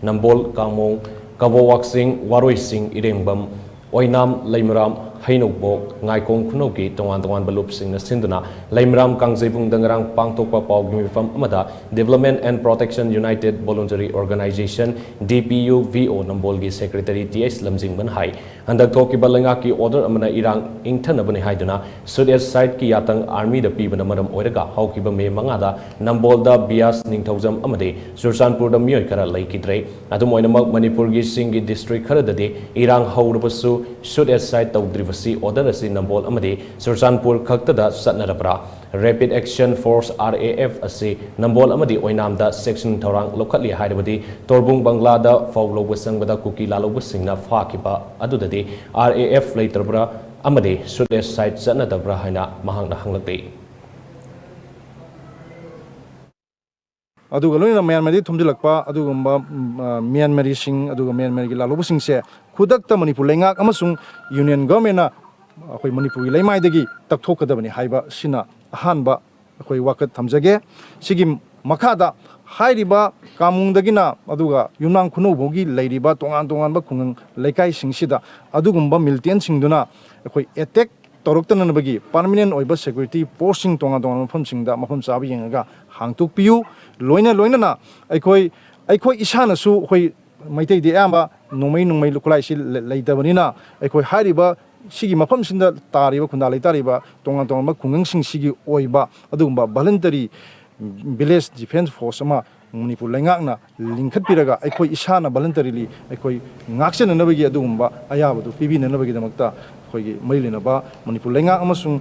ꯅꯝꯕꯣꯜ, ꯀꯥꯡꯃꯣꯡ, ꯀꯕꯣ ꯋꯥꯛꯆꯤꯡ, ꯋꯥꯔꯣꯏꯁꯤꯡ, ꯏꯔꯦꯡꯕꯝ, ꯑꯣꯏꯅꯥꯝ, ꯂꯩꯃꯔꯥꯝ, ꯍꯩꯅꯧꯄꯣꯛ, ꯉꯥꯏꯈꯣꯡ ꯈꯨꯅꯧꯒꯤ ꯇꯣꯉꯥꯟ ꯇꯣꯉꯥꯟꯕ ꯂꯨꯞꯁꯤꯡꯅ ꯁꯤꯟꯗꯨꯅ ꯂꯩꯃꯔꯥꯝ ꯀꯥꯡꯖꯩꯕꯨꯡꯗ ꯉꯔꯥꯡ ꯄꯥꯡꯊꯣꯛꯄ ꯄꯥꯎꯒꯤ ꯃꯤꯐꯝ ꯑꯃꯗ Development and Protection United Voluntary Organization, D P U V O, ꯅꯝꯕꯣꯜꯒꯤ secretary T H ꯂꯝꯖꯤꯡꯕꯅ ꯍꯥꯏ, ꯍꯟꯗꯛ ꯊꯣꯛꯈꯤꯕ ꯂꯩꯉꯥꯛꯀꯤ order ꯑꯃꯅ ꯏꯔꯥꯡ ꯏꯪꯊꯅꯕꯅꯤ ꯍꯥꯏꯗꯨꯅ suit as sideꯀꯤ ꯌꯥꯇꯪ armyꯗ ꯄꯤꯕꯅ ꯃꯔꯝ ꯑꯣꯏꯔꯒ ꯍꯧꯈꯤꯕ May ꯃꯉꯥꯗ ꯅꯝꯕꯣꯜꯗ, ꯕꯤꯌꯥꯁ, ꯅꯤꯡꯊꯧꯖꯝ ꯑꯃꯗꯤ ꯆꯨꯔꯆꯥꯟꯄꯨꯔꯗ ꯃꯤꯑꯣꯏ ꯈꯔ ꯂꯩꯈꯤꯗ꯭ꯔꯦ꯫ ꯑꯗꯨꯝ ꯑꯣꯏꯅꯃꯛ, ꯃꯅꯤꯄꯨꯔꯒꯤ ꯆꯤꯡꯒꯤ district ꯈꯔꯗꯗꯤ ꯏꯔꯥꯡ ꯍꯧꯔꯕꯁꯨ suit as side ꯇꯧꯗ꯭ꯔꯤꯕꯁꯤ order ꯑꯁꯤ ꯅꯝꯕꯣꯜ ꯑꯃꯗꯤ ꯆꯨꯔꯆꯥꯟꯄꯨꯔ ꯈꯛꯇꯗ ꯆꯠꯅꯔꯕ꯭ꯔꯥ? Rapid Action Force, R A F, ꯑꯁꯤ ꯅꯝꯕꯣꯜ ꯑꯃꯗꯤ ꯑꯣꯏꯅꯥꯝꯗ checking ꯊꯧꯔꯥꯡ ꯂꯧꯈꯠꯂꯤ ꯍꯥꯏꯔꯕꯗꯤ ꯇꯣꯔꯕꯨꯡ ꯕꯪꯒ꯭ꯂꯥꯗ ꯐꯧ ꯂꯧꯕ ꯆꯪꯕꯗ ꯀꯨꯀꯤ ꯂꯥꯂꯧꯕꯁꯤꯡꯅ ꯐꯥꯈꯤꯕ ꯑꯗꯨꯗꯗꯤ R A F ꯂꯩꯇ꯭ꯔꯕ꯭ꯔꯥ ꯑꯃꯗꯤ suit as side ꯆꯠꯅꯗꯕ꯭ꯔꯥ ꯍꯥꯏꯅ ꯃꯍꯥꯛꯅ ꯍꯪꯂꯛꯂꯤ꯫ ꯑꯗꯨꯒ ꯂꯣꯏꯅꯅ ꯃ꯭ꯌꯥꯟꯃꯥꯔꯗꯒꯤ ꯊꯣꯝꯖꯤꯜꯂꯛꯄ ꯑꯗꯨꯒꯨꯝꯕ, ꯎꯝ, ꯑ, ꯃ꯭ꯌꯥꯟꯃꯥꯔꯤꯁꯤꯡ, ꯑꯗꯨꯒ ꯃ꯭ꯌꯥꯟꯃꯥꯔꯒꯤ ꯂꯥꯂꯧꯕꯁꯤꯡꯁꯦ ꯈꯨꯗꯛꯇ ꯃꯅꯤꯄꯨꯔ ꯂꯩꯉꯥꯛ ꯑꯃꯁꯨꯡ union governmentꯅ ꯑꯩꯈꯣꯏ ꯃꯅꯤꯄꯨꯔꯒꯤ ꯂꯩꯃꯥꯏꯗꯒꯤ ꯇꯛꯊꯣꯛꯀꯗꯕꯅꯤ ꯍꯥꯏꯕ ꯁꯤꯅ ꯑꯍꯥꯟꯕ ꯑꯩꯈꯣꯏ ꯋꯥꯀꯠ ꯊꯝꯖꯒꯦ꯫ ꯁꯤꯒꯤ ꯃꯈꯥꯗ ꯍꯥꯏꯔꯤꯕ ꯀꯥꯃꯨꯡꯗꯒꯤꯅ ꯑꯗꯨꯒ ꯌꯨꯝꯅꯥꯝ ꯈꯨꯅꯧ ꯐꯥꯎꯒꯤ ꯂꯩꯔꯤꯕ ꯇꯣꯉꯥꯟ ꯇꯣꯉꯥꯟꯕ ꯈꯨꯡꯒꯪ ꯂꯩꯀꯥꯏꯁꯤꯡꯁꯤꯗ ꯑꯗꯨꯒꯨꯝꯕ militantꯁꯤꯡꯗꯨꯅ ꯑꯩꯈꯣꯏ attack ꯇꯧꯔꯛꯇꯅꯅꯕꯒꯤ permanent ꯑꯣꯏꯕ security postꯁꯤꯡ ꯇꯣꯉꯥꯟ ꯇꯣꯉꯥꯟꯕ ꯃꯐꯝꯁꯤꯡꯗ ꯃꯐꯝ ꯆꯥꯕ ꯌꯦꯡꯉꯒ ꯍꯥꯡꯗꯣꯛꯄꯤꯌꯨ꯫ ꯂꯣꯏꯅ ꯂꯣꯏꯅꯅ ꯑꯩꯈꯣꯏ, ꯑꯩꯈꯣꯏ ꯏꯁꯥꯅꯁꯨ ꯑꯩꯈꯣꯏ ꯃꯩꯇꯩꯗꯤ ꯑꯌꯥꯝꯕ ꯅꯣꯡꯃꯩ, ꯅꯣꯡꯃꯩ ꯈꯨꯠꯂꯥꯏꯁꯤ ꯂꯩ-, ꯂꯩꯇꯕꯅꯤꯅ ꯑꯩꯈꯣꯏ ꯍꯥꯏꯔꯤꯕ ꯁꯤꯒꯤ ꯃꯐꯝꯁꯤꯗ ꯇꯥꯔꯤꯕ, ꯈꯨꯟꯗꯥ ꯂꯩꯇꯥꯔꯤꯕ ꯇꯣꯉꯥꯟ ꯇꯣꯉꯥꯟꯕ ꯈꯨꯡꯒꯪꯁꯤꯡꯁꯤꯒꯤ ꯑꯣꯏꯕ ꯑꯗꯨꯒꯨꯝꯕ voluntary village defence force ꯑꯃ ꯃꯅꯤꯄꯨꯔ ꯂꯩꯉꯥꯛꯅ ꯂꯤꯡꯈꯠꯄꯤꯔꯒ ꯑꯩꯈꯣꯏ ꯏꯁꯥꯅ voluntarily ꯑꯩꯈꯣꯏ ꯉꯥꯛꯆꯅꯅꯕꯒꯤ ꯑꯗꯨꯒꯨꯝꯕ ꯑꯌꯥꯕꯗꯨ ꯄꯤꯕꯤꯅꯅꯕꯒꯤꯗꯃꯛꯇ ꯑꯩꯈꯣꯏꯒꯤ ꯃꯔꯤ ꯂꯩꯅꯕ ꯃꯅꯤꯄꯨꯔ ꯂꯩꯉꯥꯛ ꯑꯃꯁꯨꯡ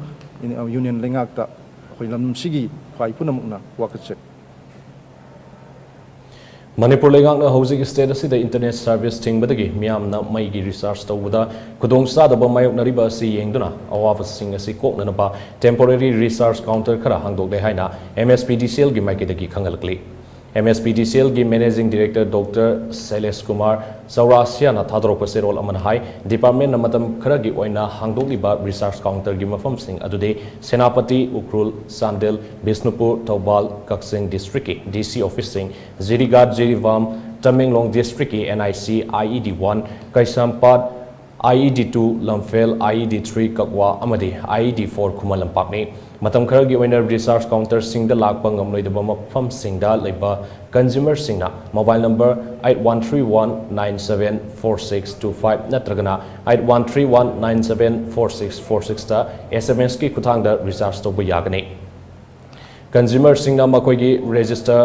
ꯌꯨꯅꯤꯌꯟ ꯂꯩꯉꯥꯛꯇ ꯑꯩꯈꯣꯏ ꯂꯝꯗꯝꯁꯤꯒꯤ ꯈ꯭ꯋꯥꯏ ꯄꯨꯝꯅꯃꯛꯅ ꯋꯥꯀꯠꯆꯔꯤ꯫ ꯃꯅꯤꯄꯨꯔ ꯂꯩꯉꯥꯛꯅ ꯍꯧꯖꯤꯛ state ꯑꯁꯤꯗ internet service ꯊꯤꯡꯕꯗꯒꯤ ꯃꯤꯌꯥꯝꯅ ꯃꯩꯒꯤ recharge ꯇꯧꯕꯗ ꯈꯨꯗꯣꯡꯆꯥꯗꯕ ꯃꯥꯌꯣꯛꯅꯔꯤꯕ ꯑꯁꯤ ꯌꯦꯡꯗꯨꯅ ꯑꯋꯥꯕꯁꯤꯡ ꯑꯁꯤ ꯀꯣꯛꯅꯅꯕ temporary recharge counter ꯈꯔ ꯍꯥꯡꯗꯣꯛꯂꯦ ꯍꯥꯏꯅ MSPDCLꯒꯤ ꯃꯥꯏꯀꯩꯗꯒꯤ ꯈꯪꯍꯜꯂꯛꯂꯤ꯫ MSPDCLꯒꯤ Managing Director Doctor ꯁꯩꯂꯦꯁ ꯀꯨꯃꯥꯔ ꯆꯧꯔꯥꯁꯤꯌꯥꯅ ꯊꯥꯗꯣꯔꯛꯄ ꯆꯦꯔꯣꯜ ꯑꯃꯅ ꯍꯥꯏ, departmentꯅ ꯃꯇꯝ ꯈꯔꯒꯤ ꯑꯣꯏꯅ ꯍꯥꯡꯗꯣꯛꯂꯤꯕ recharge counterꯒꯤ ꯃꯐꯝꯁꯤꯡ ꯑꯗꯨꯗꯤ ꯁꯦꯅꯥꯄꯇꯤ, ꯎꯈ꯭ꯔꯨꯜ, ꯆꯥꯟꯗꯦꯜ, ꯕꯤꯁꯅꯨꯄꯨꯔ, ꯊꯧꯕꯥꯜ, ꯀꯛꯆꯤꯡ districtꯀꯤ DC officeꯁꯤꯡ, ꯖꯤꯔꯤꯒꯥꯠ, Jiribam, Tamenglong districtꯀꯤ NIC, IED one, ꯀꯩꯁꯥꯝꯄꯥꯠ, IED two, ꯂꯝꯐꯦꯜ, IED three, ꯀꯛꯋꯥ ꯑꯃꯗꯤ IED four, ꯈꯨꯃꯟ ꯂꯝꯄꯥꯛꯅꯤ꯫ ꯃꯇꯝ ꯈꯔꯒꯤ ꯑꯣꯏꯅ recharge counterꯁꯤꯡꯗ ꯂꯥꯛꯄ ꯉꯝꯂꯣꯏꯗꯕ ꯃꯐꯝꯁꯤꯡꯗ ꯂꯩꯕ consumerꯁꯤꯡꯅ mobile number eight one three one nine seven four six two five ꯅꯠꯇ꯭ꯔꯒꯅ eight one three one nine seven four six four sixꯇ SMSꯀꯤ ꯈꯨꯠꯊꯥꯡꯗ recharge ꯇꯧꯕ ꯌꯥꯒꯅꯤ꯫ Consumerꯁꯤꯡꯅ ꯃꯈꯣꯏꯒꯤ register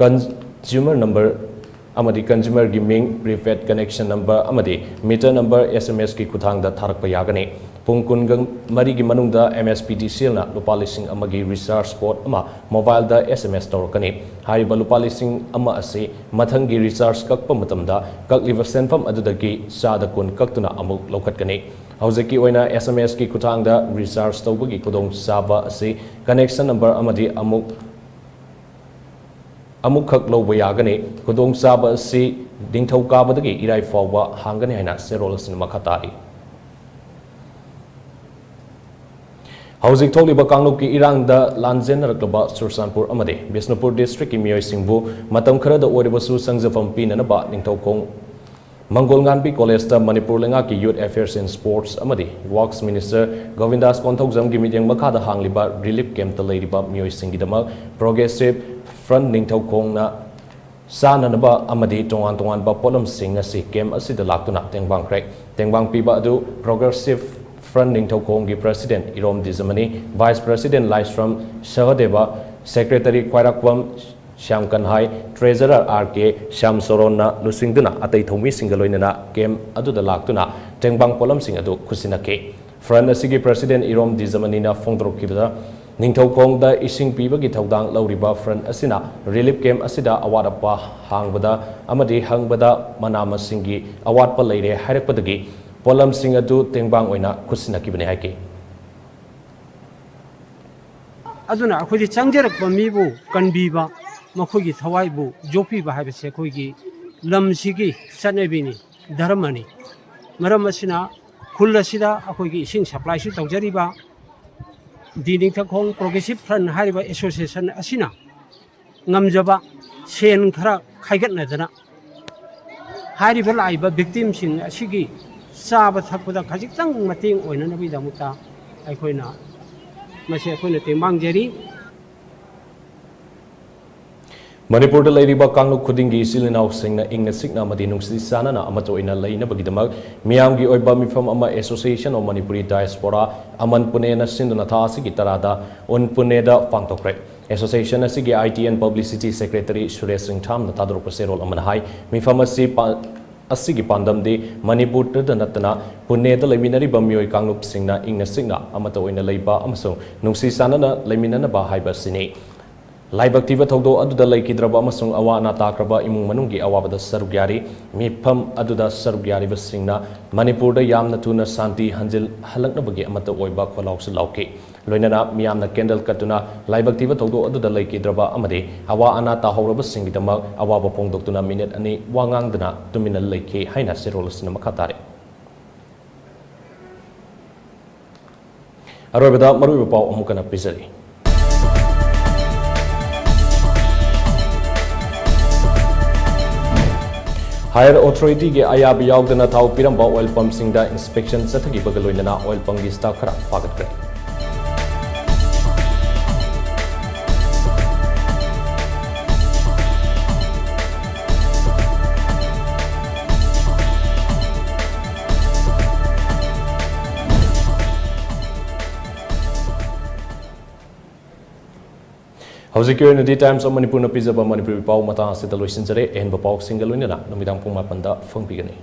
consumer number ꯑꯃꯗꯤ consumerꯒꯤ ꯃꯤꯡ, prepaid connection number ꯑꯃꯗꯤ meter number SMSꯀꯤ ꯈꯨꯠꯊꯥꯡꯗ ꯊꯥꯔꯛꯄ ꯌꯥꯒꯅꯤ꯫ ꯄꯨꯡ ꯀꯨꯟꯃꯔꯤꯒꯤ ꯃꯅꯨꯡꯗ MSPDCLꯅ ꯂꯨꯄꯥ ꯂꯤꯁꯤꯡ ꯑꯃꯒꯤ recharge code ꯑꯃ mobileꯗ SMS ꯇꯧꯔꯛꯀꯅꯤ꯫ ꯍꯥꯏꯔꯤꯕ ꯂꯨꯄꯥ ꯂꯤꯁꯤꯡ ꯑꯃ ꯑꯁꯤ ꯃꯊꯪꯒꯤ recharge ꯀꯛꯄ ꯃꯇꯝꯗ ꯀꯛꯂꯤꯕ ꯁꯦꯟꯐꯝ ꯑꯗꯨꯗꯒꯤ ꯆꯥꯗ ꯀꯨꯟ ꯀꯛꯇꯨꯅ ꯑꯃꯨꯛ ꯂꯧꯈꯠꯀꯅꯤ꯫ ꯍꯧꯖꯤꯛꯀꯤ ꯑꯣꯏꯅ SMSꯀꯤ ꯈꯨꯠꯊꯥꯡꯗ recharge ꯇꯧꯕꯒꯤ ꯈꯨꯗꯣꯡꯆꯥꯕ ꯑꯁꯤ connection number ꯑꯃꯗꯤ ꯑꯃꯨꯛ ꯑꯃꯨꯛꯈꯛ ꯂꯧꯕ ꯌꯥꯒꯅꯤ꯫ ꯈꯨꯗꯣꯡꯆꯥꯕ ꯑꯁꯤ ꯅꯤꯡꯊꯧꯀꯥꯕꯗꯒꯤ ꯏꯔꯥꯏ ꯐꯥꯎꯕ ꯍꯥꯡꯒꯅꯤ ꯍꯥꯏꯅ ꯆꯦꯔꯣꯜ ꯑꯁꯤꯅ ꯃꯈꯥ ꯇꯥꯔꯤ꯫ ꯍꯧꯖꯤꯛ ꯊꯣꯛꯂꯤꯕ ꯀꯥꯡꯂꯨꯞꯀꯤ ꯏꯔꯥꯡꯗ ꯂꯥꯟꯖꯦꯟꯅꯔꯛꯂꯕ ꯆꯨꯔꯆꯥꯟꯄꯨꯔ ꯑꯃꯗꯤ ꯕꯤꯁꯅꯨꯄꯨꯔ districtꯀꯤ ꯃꯤꯑꯣꯏꯁꯤꯡꯕꯨ ꯃꯇꯝ ꯈꯔꯗ ꯑꯣꯏꯔꯕꯁꯨ ꯆꯪꯖꯐꯝ ꯄꯤꯅꯅꯕ ꯅꯤꯡꯊꯧꯈꯣꯡ ꯃꯪꯒꯣꯜꯉꯥꯟꯕꯤ collegeꯇ ꯃꯅꯤꯄꯨꯔ ꯂꯩꯉꯥꯛꯀꯤ Youth Affairs and Sports ꯑꯃꯗꯤ Works Minister ꯒꯣꯕꯤꯟꯗꯥꯁ ꯀꯣꯟꯊꯧꯖꯝꯒꯤ ꯃꯤꯠꯌꯦꯡ ꯃꯈꯥꯗ ꯍꯥꯡꯂꯤꯕ relief campꯇ ꯂꯩꯔꯤꯕ ꯃꯤꯑꯣꯏꯁꯤꯡꯒꯤꯗꯃꯛ Progressive Front ꯅꯤꯡꯊꯧꯈꯣꯡꯅ ꯆꯥꯅꯅꯕ ꯑꯃꯗꯤ ꯇꯣꯉꯥꯟ ꯇꯣꯉꯥꯟꯕ ꯄꯣꯠꯂꯝꯁꯤꯡ ꯑꯁꯤ camp ꯑꯁꯤꯗ ꯂꯥꯛꯇꯨꯅ ꯇꯦꯡꯕꯥꯡꯈ꯭ꯔꯦ꯫ ꯇꯦꯡꯕꯥꯡ ꯄꯤꯕ ꯑꯗꯨ Progressive Front ꯅꯤꯡꯊꯧꯈꯣꯡꯒꯤ President ꯏꯔꯣꯝ ꯗꯤꯖꯃꯅꯤ, Vice President ꯂꯥꯏꯁ꯭ꯔꯝ ꯁꯍꯗꯦꯕ, Secretary ꯈ꯭ꯋꯥꯏꯔꯥꯛꯄꯝ Shyam ꯀꯟꯍꯥꯏ, Treasurer R K Shyam ꯁꯣꯔꯣꯟꯅ ꯂꯨꯆꯤꯡꯗꯨꯅ ꯑꯇꯩ ꯊꯧꯃꯤꯁꯤꯡꯒ ꯂꯣꯏꯅꯅ camp ꯑꯗꯨꯗ ꯂꯥꯛꯇꯨꯅ ꯇꯦꯡꯕꯥꯡ ꯄꯣꯠꯂꯝꯁꯤꯡ ꯑꯗꯨ ꯈꯨꯠꯁꯤꯟꯅꯈꯤ꯫ Front ꯑꯁꯤꯒꯤ President ꯏꯔꯣꯝ ꯗꯤꯖꯃꯅꯤꯅ ꯐꯣꯡꯗꯣꯔꯛꯈꯤꯕꯗ, ꯅꯤꯡꯊꯧꯈꯣꯡꯗ ꯏꯁꯤꯡ ꯄꯤꯕꯒꯤ ꯊꯧꯗꯥꯡ ꯂꯧꯔꯤꯕ Front ꯑꯁꯤꯅ relief camp ꯑꯁꯤꯗ ꯑꯋꯥꯠ ꯑꯄꯥ ꯍꯥꯡꯕꯗ ꯑꯃꯗꯤ ꯍꯪꯕꯗ ꯃꯅꯥ ꯃꯁꯤꯡꯒꯤ ꯑꯋꯥꯠꯄ ꯂꯩꯔꯦ ꯍꯥꯏꯔꯛꯄꯗꯒꯤ ꯄꯣꯠꯂꯝꯁꯤꯡ ꯑꯗꯨ ꯇꯦꯡꯕꯥꯡ ꯑꯣꯏꯅ ꯈꯨꯠꯁꯤꯟꯅꯈꯤꯕꯅꯤ ꯍꯥꯏꯈꯤ꯫ ꯑꯗꯨꯅ ꯑꯩꯈꯣꯏꯗꯤ ꯆꯪꯖꯔꯛꯄ ꯃꯤꯕꯨ ꯀꯟꯕꯤꯕ, ꯃꯈꯣꯏꯒꯤ ꯊꯋꯥꯏꯕꯨ ꯌꯣꯛꯄꯤꯕ ꯍꯥꯏꯕꯁꯦ ꯑꯩꯈꯣꯏꯒꯤ ꯂꯝꯁꯤꯒꯤ ꯆꯠꯅꯕꯤꯅꯤ, ꯙꯔꯃꯅꯤ꯫ ꯃꯔꯝ ꯑꯁꯤꯅ ꯈꯨꯜ ꯑꯁꯤꯗ ꯑꯩꯈꯣꯏꯒꯤ ꯏꯁꯤꯡ supplyꯁꯨ ꯇꯧꯖꯔꯤꯕ ꯗꯤ ꯅꯤꯡꯊꯧꯈꯣꯡ Progressive Front ꯍꯥꯏꯔꯤꯕ association ꯑꯁꯤꯅ ꯉꯝꯖꯕ ꯁꯦꯟ ꯈꯔ ꯈꯥꯏꯒꯠꯅꯗꯅ ꯍꯥꯏꯔꯤꯕ ꯂꯥꯛꯏꯕ victimꯁꯤꯡ ꯑꯁꯤꯒꯤ ꯆꯥꯕ ꯊꯛꯄꯗ ꯈꯖꯤꯛꯇꯪ ꯃꯇꯦꯡ ꯑꯣꯏꯅꯅꯕꯒꯤꯗꯃꯛꯇ ꯑꯩꯈꯣꯏꯅ ꯃꯁꯤ ꯑꯩꯈꯣꯏꯅ ꯇꯦꯡꯕꯥꯡꯖꯔꯤ꯫ ꯃꯅꯤꯄꯨꯔꯗ ꯂꯩꯔꯤꯕ ꯀꯥꯡꯂꯨꯞ ꯈꯨꯗꯤꯡꯒꯤ ꯏꯆꯤꯜ ꯏꯅꯥꯎꯁꯤꯡꯅ ꯏꯪꯅ ꯆꯤꯛꯅ ꯑꯃꯗꯤ ꯅꯨꯡꯁꯤ ꯆꯥꯟꯅꯅ ꯑꯃꯠꯇ ꯑꯣꯏꯅ ꯂꯩꯅꯕꯒꯤꯗꯃꯛ ꯃꯤꯌꯥꯝꯒꯤ ꯑꯣꯏꯕ ꯃꯤꯐꯝ ꯑꯃ Association of Manipuri Diaspora, ꯑꯃꯟ ꯄꯨꯅꯦꯅ ꯁꯤꯟꯗꯨꯅ ꯊꯥ ꯑꯁꯤꯒꯤ ꯇꯔꯥꯗ ꯎꯟ ꯄꯨꯅꯦꯗ ꯄꯥꯡꯊꯣꯛꯈ꯭ꯔꯦ꯫ Association ꯑꯁꯤꯒꯤ I T and Publicity Secretary Suresh ꯁꯤꯡꯊꯥꯝꯅ ꯊꯥꯗꯣꯔꯛꯄ ꯆꯦꯔꯣꯜ ꯑꯃꯅ ꯍꯥꯏ, ꯃꯤꯐꯝ ꯑꯁꯤ ꯄꯥ-, ꯑꯁꯤꯒꯤ ꯄꯥꯟꯗꯝꯗꯤ ꯃꯅꯤꯄꯨꯔꯗ ꯅꯠꯇꯅ ꯄꯨꯅꯦꯗ ꯂꯩꯃꯤꯟꯅꯔꯤꯕ ꯃꯤꯑꯣꯏ ꯀꯥꯡꯂꯨꯞꯁꯤꯡꯅ ꯏꯪꯅ ꯆꯤꯛꯅ ꯑꯃꯠꯇ ꯑꯣꯏꯅ ꯂꯩꯕ ꯑꯃꯁꯨꯡ ꯅꯨꯡꯁꯤ ꯆꯥꯟꯅꯅ ꯂꯩꯃꯤꯟꯅꯅꯕ ꯍꯥꯏꯕ ꯑꯁꯤꯅꯤ꯫ ꯂꯥꯏꯕꯛ ꯊꯤꯕ ꯊꯧꯗꯣꯛ ꯑꯗꯨꯗ ꯂꯩꯈꯤꯗ꯭ꯔꯕ ꯑꯃꯁꯨꯡ ꯑꯋꯥ ꯑꯅꯥ ꯇꯥꯈ꯭ꯔꯕ ꯏꯃꯨꯡ ꯃꯅꯨꯡꯒꯤ ꯑꯋꯥꯕꯗ ꯁꯔꯨꯛ ꯌꯥꯔꯤ꯫ ꯃꯤꯐꯝ ꯑꯗꯨꯗ ꯁꯔꯨꯛ ꯌꯥꯔꯤꯕꯁꯤꯡꯅ ꯃꯅꯤꯄꯨꯔꯗ ꯌꯥꯝꯅ ꯊꯨꯅ ꯁꯥꯟꯇꯤ ꯍꯟꯖꯤꯜꯍꯜꯂꯛꯅꯕꯒꯤ ꯑꯃꯠꯇ ꯑꯣꯏꯕ ꯈꯣꯜꯂꯥꯎꯁꯨ ꯂꯥꯎꯈꯤ꯫ ꯂꯣꯏꯅꯅ ꯃꯤꯌꯥꯝꯅ candle ꯀꯠꯇꯨꯅ ꯂꯥꯏꯕꯛ ꯊꯤꯕ ꯊꯧꯗꯣꯛ ꯑꯗꯨꯗ ꯂꯩꯈꯤꯗ꯭ꯔꯕ ꯑꯃꯗꯤ ꯑꯋꯥ ꯑꯅꯥ ꯇꯥꯍꯧꯔꯕꯁꯤꯡꯒꯤꯗꯃꯛ ꯑꯋꯥꯕ ꯐꯣꯡꯗꯣꯛꯇꯨꯅ ꯃꯤꯅꯤꯠ ꯑꯅꯤ ꯋꯥ ꯉꯥꯡꯗꯨꯅ ꯇꯨꯃꯤꯟꯅ ꯂꯩꯈꯤ ꯍꯥꯏꯅ ꯆꯦꯔꯣꯜ ꯑꯁꯤꯅ ꯃꯈꯥ ꯇꯥꯔꯤ꯫ ꯑꯔꯣꯏꯕꯗ ꯃꯔꯨꯑꯣꯏꯕ ꯄꯥꯎ ꯑꯃꯨꯛ ꯍꯟꯅ ꯄꯤꯖꯔꯤ꯫ Higher Authorityꯒꯤ ꯑꯌꯥꯕ ꯌꯥꯎꯗꯅ ꯊꯥꯎ ꯄꯤꯔꯝꯕ oil pumpꯁꯤꯡꯗ inspection ꯆꯠꯊꯈꯤꯕꯒ ꯂꯣꯏꯅꯅ oil pumpꯒꯤ staff ꯈꯔ ꯐꯥꯒꯠꯈ꯭ꯔꯦ꯫ ꯍꯧꯖꯤꯛꯀꯤ ꯑꯣꯏꯅꯗꯤ Times of Manipurꯅ ꯄꯤꯖꯕ ꯃꯅꯤꯄꯨꯔꯤ ꯄꯥꯎ ꯃꯇꯥꯡ ꯑꯁꯤꯗ ꯂꯣꯏꯁꯤꯟꯖꯔꯦ꯫ ꯑꯍꯦꯟꯕ ꯄꯥꯎꯁꯤꯡꯒ ꯂꯣꯏꯅꯅ ꯅꯨꯃꯤꯗꯥꯡ ꯄꯨꯡ ꯃꯥꯄꯟꯗ ꯐꯪꯕꯤꯒꯅꯤ꯫